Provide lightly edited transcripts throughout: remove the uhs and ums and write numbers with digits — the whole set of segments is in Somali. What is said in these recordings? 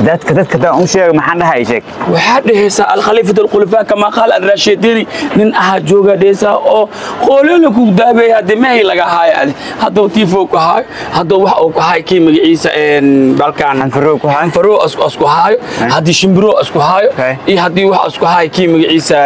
Dadka daa u sheeg maxaan dhahay sheeg. Waxaa dhehaysaa alkhaliifatu alkhulafaa kama qaala alraashidiini nin ahaa jooga dhehaysaa oo qoolyola ku daabeeya haddii mehay laga haayo adi hadduu tiifo ku haayo hadduu wax uu ku haayo kii magaciisa balkaan Xanfarow ku haayo. Xanfarow asku haayo haddii shimbiro asku haayo iyo haddii wax asku haayo kii magaciisa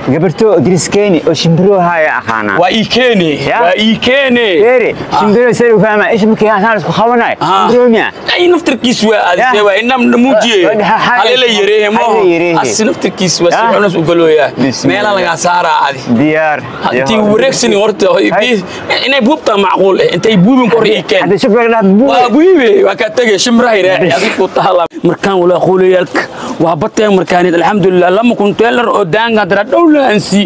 gabarto Idris Keeni oo shimbiro haya aqaana waa ii keene waa ii keene Beeri shimbiro sey u fahma ish markii aan isku qabanay shimbiro miya ay naftirkiis waa aad waa inam muujiye halila yareeye mo asi naftirkiis waa si cunas u galooya meela laga saaraa adi diyaar intii wareegsani horta inay buubta macquul eh intay buubin kor ii keen hadda shubka la buub waa buube waa ka tagay shimraha raaci adigu ku tahala markaan wala qooliyalka waa bateen markaan alxamdulillah lama kunteelar oo daanga dara dhowlaansi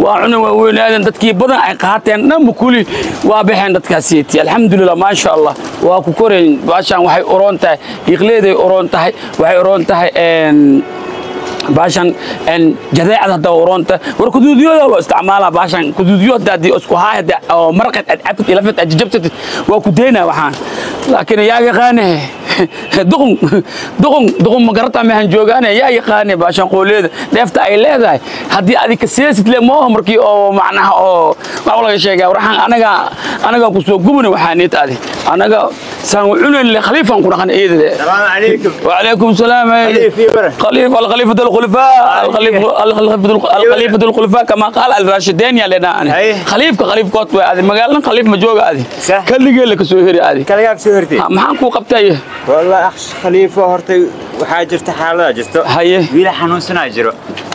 waa cuna waa weynaadan dadkii badan ay qaateen dhanba kuli waa baxeen dadkaasiiti alxamdulillah ma sha Allah waa ku koreen baashan waxay uroon tahay iqleeday uroon tahay waxay uroon tahay baashan jadeecada hadda uroon tahay war kuduudiyada loo isticmaalaa baashan kuduudiyada haddii isku haayada oo marqad aad cabtid ilafad aad jabtid waa ku deynaa waxaan laakiin yaa yaqaane duqun duqun duqun ma garata ma han joogaane yaa yaqaane baashan qooliyada dheefta ay leedahay haddii aad ka seesid le mooho markii oo macnaha oo waxa laga sheegaa waxaan anaga ku soo gubnay waxaan need adi anaga saan cunan le khaliifan ku dhaqan eedada salaamu calaykum wa calaykum salaam khaliif al khaliifatu al khulafaa al khaliif al khaliifatu al khaliifatu al khulafaa kama qaal al raashidain ya lena ani khaliifka khaliifkood waa adi magaaladan khaliif ma jooga adi kaligee la ka soo heri adi kaligaa ka soo hertay maxaan ku qabtay والله أخ خليفة هرتي وحاجة حالة جرت haye ويلا حنوسنا جرو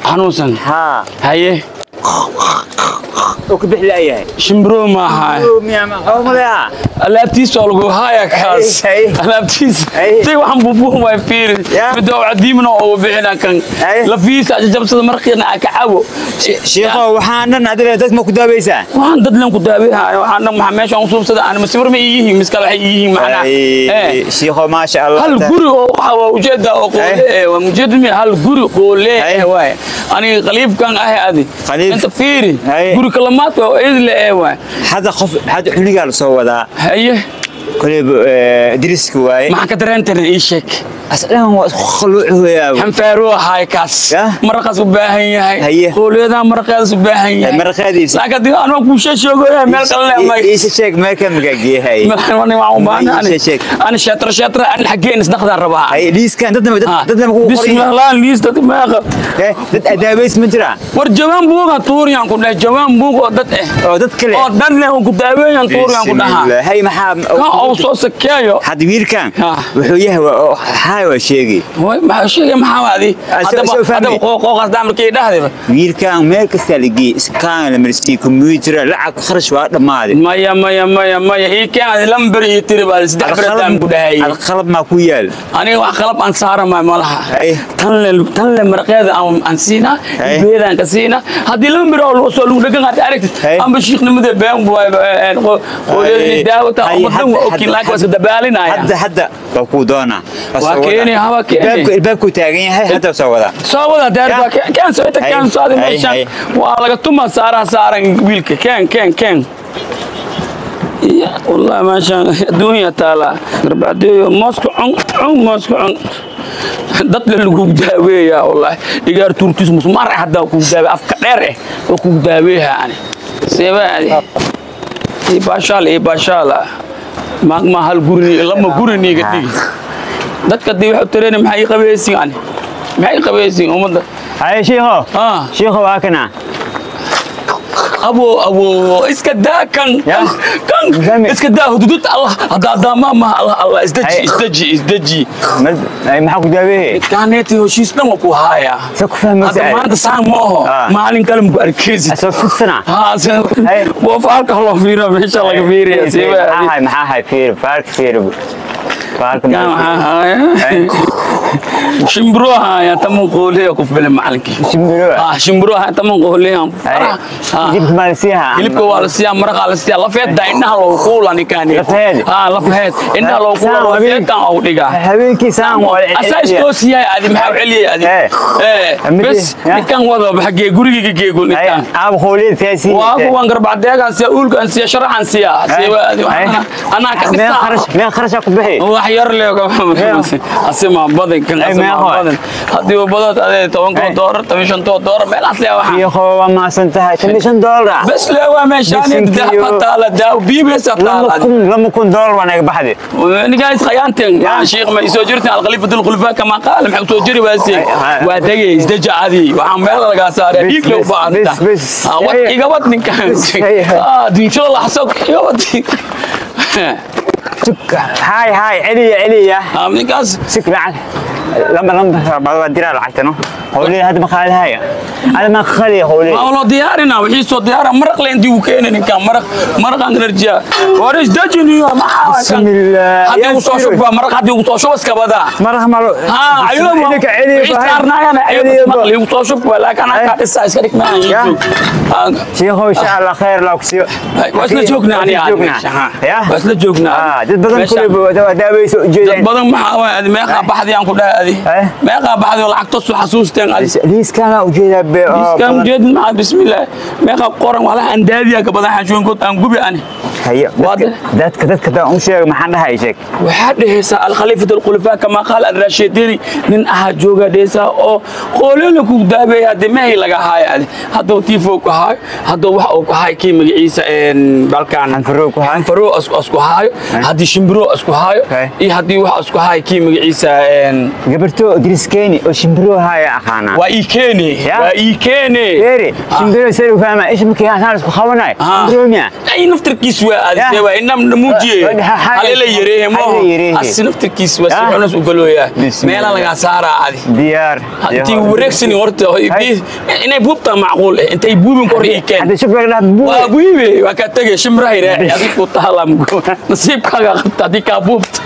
xanuunsan ها haye وكبح لي أيه shimbiro ma aha ميا ما هو ملا alaabtiisa oo lagu haya kaas alaabtiisa tay waxaan buubuun way fiiri mid oo cadiimna oo bixina kan lafiisa jabsada marqiina ka cabo sheekho waxaan dhan adiga dad ma ku daabaysaa waxaan dad lan ku daabayhaa waxaan dhan waxa meesha aan suubsada aan masawir ma iihiin miskal waxay iihiin macna sheekho ma sha Allah hal guri oo waxa waa ujeeda oo qoole waa ujeeda mi hal guri qoole waay aniga khaliifkan ah adi inta fiiri guri kalamaad oo idle waay hada qof hada xuniga la soo wadaa haye كل درسك واي ما كدرنتنا اي شك أصلاً هو خلوع يا حنفاروه هاي كاس مرقص وباهن هاي قوليدا مرقص وباهن هاي مرقادي لكن انا كو شيشوغو ميل قال ما ايش شيك ما كان مقاقي هاي ما انا شاطر شاطر انا حقين ناخذ الرباع هاي ليس كان ضدنا بسم الله ليس dad ما dad adaweys ma jira war jawaan buuga tuuriyaan ku dhahay jawaan buug oo dad eh oo dad kale oo dad leh oo ku daaweeyaan tuuriyaan ku dhahaa hay maxaa kan oo soo sakeeyo had wiilkan wuxuu yahay hay waa sheegi way maxaa sheegay maxaa waadi hadaba qooqaas damarkii dhahdayba wiilkan meel kasta la geeyay iskaan la marsiiyay kombiyuutar lacag kharash waa dhamaaday maya maya maya maya ii keen lambar ii tiri baa saddex berdam ku dhahay qalab ma ku yaal aniga wax qalab aan saara ma malaha tan le marqeeda aan siina beedaan ka siina haddii lambar oo loo soo lagu dhagan aad aragtid amba sheekhnimada been qooliyada daawata ummadan waa okiin laakiin waa iska dabaalinaya hadda waa ku doonaa waa keeni hawa keeni albaabku taagan yahay hadda soo wada soo wada daar keen soo inta keen soo meesha waa laga tuma saara saaran wiilka keen keen keen ya wallahi ma sha dunya taala arbacdeeyo moosku cun cun moosku cun dad lagu daaweeyaa wallahi igaar turtis musmar hadda ku daawe afka dheer eh oo ku daaweeyaa ani seebaadi ibashaal ibashaal maag ma hal guri lama guri niga dhigi dadka dii waxa tareen maxay qabaysiin ani maxay qabaysiin umada hay sheekho sheekho waa kana abo abo iska daa kan kan iska daa hudud Allah hada dama ma Allah Allah isdaji isdaji isdaji ay maxaa ku daaweeyay kaneeti heshiisna waa ku haya sa ku fahmaysa hada maanta saan ma oho maalin kale ma ku arkaysid soo fidsana ha waa faalka loo fiiro meesha laga fiiriyo siiba maxaa hay fiir faalka fiir faalka shimbiro haya taman qooliya ku filan macalinkii shimbiro shimbiro haya taman qooliya hilibka ma la siiyaa hilibka waa la siiyaa maraqa la siiyaa lafeed daa indhaha loo kuula ninkaani lafeed lafeed indhaha loo kuula lafeedkan oo dhigaa habeenkii saan waa asaa istoosiyay adi maxaa u celiyay adi bes ninkan wada xagee gurigayga geego ninkan aab qooliya siyaasi waa kuwan garbacdeegan siiya uulkan siiya sharaxan siiya siiba adi anaa ka dhisaa meel kharash ku bixi wax yar leego asima badan Ninkan Ay, meeqa waay? Badan haddii uu badad adee $10 $15 meelaas lee waxaa. Shiikho, waa mahadsan tahay. $15. Bes lee waa meeshaan. Bisinkiyo. Dahba taala, daaw biibes taala. $2,000 waa naga baxday. Ninkaas khayaanteen sheekh ma isoo jirteen alkhaliifatu alkhulafaa kama qaal maxaa soo jiri waasi. Ay. Waa degay isdeja adi, waxaan meel laga saaray Bis, dhiig loo bis, baahan bis, bis. Wad Ay. iga wad ninkan. Ay, ay. Diinshada laxsog iga wad. Sug, haay haay, celiya celiya. Ninkaas. Sug, lacag lama lama waa diraa lacagta no howley hadda ma qaadahaya, hada ma qaliya howley. Waa loo diyaarina wixii soo diyaara maraq leen dii u keenay ninkan maraq maraqan enerjiya war isdejiniyo maxaa Bismillah. Haddii ugu soo shubba maraq, haddii ugu soo shuba iska badaa. Maraq malo. Ha ayuu Idinka celiya. Wixii saarnaayana ayuu maqli ugu soo shub, laakiin anaa kaa dhisa iska dhig maahan. Ya. Shiikhow, insha Allah khayr laa ku siiyo. Waa isla joognaa ani. Waa isla joognaa. Ya? Waa isla joognaa. Dad badan Meeshaan- kuley waa daaweyso dad ujeedaan. badan maxaa waay adi meeqaa baxdi aan ku dhahay adi? Eh? Meeqaa baxdi oo lacag toos u xasuusteen adi? Liiskaana ujeedaa be oo Iskaan badan. ujeedin maxaa bismillaah meeqaa qoran walahi aan daadiyaa ka badan xashooyinkood aan gubi ani. Haye. Waa dadka dad u sheeg, maxaan dhahay, sheeg. Waxaa dhehaysaa alkhaliifatu alkhulafaa kama qaal alraashidiini nin ahaa joogaa dhehaysaa oo qooloola ku daabeeya haddii mehay laga haayo adi hadduu tiifo ku haayo, hadduu wax uu ku haayo kii magaciisa balkan. Xanfarow ku haayo. Xanfarow asku haayo, haddii shimbiro asku haayo iyo haddii wax asku haayo kii magaciisa Gabarto Idris Keeni oo shimbiro haya aqaanaa. Waa ii keene. Ya? Waa ii keene. Feeri, shimbiro sey u fahmaa ish markii aan isku qabanay shimbiro miya? Ay naftirkiis waa Ya. adise waa inam muujiye. Halila yareeye mo. Halila yareeye. Asi naftirkiis waa si Ya. cunas u galooyaa. Bismillah. Meela lagaa saaraa adi. Diyaar. Intii wareegsani horta inay buubtaa macquul eh, intay buubin kor ii keen. Hadda shub laga dhaaf buur. Waa buibe, waa kaa tegay shimraha raaci adig ku tahala nasiibkaaga qabta haddii kaa buubta.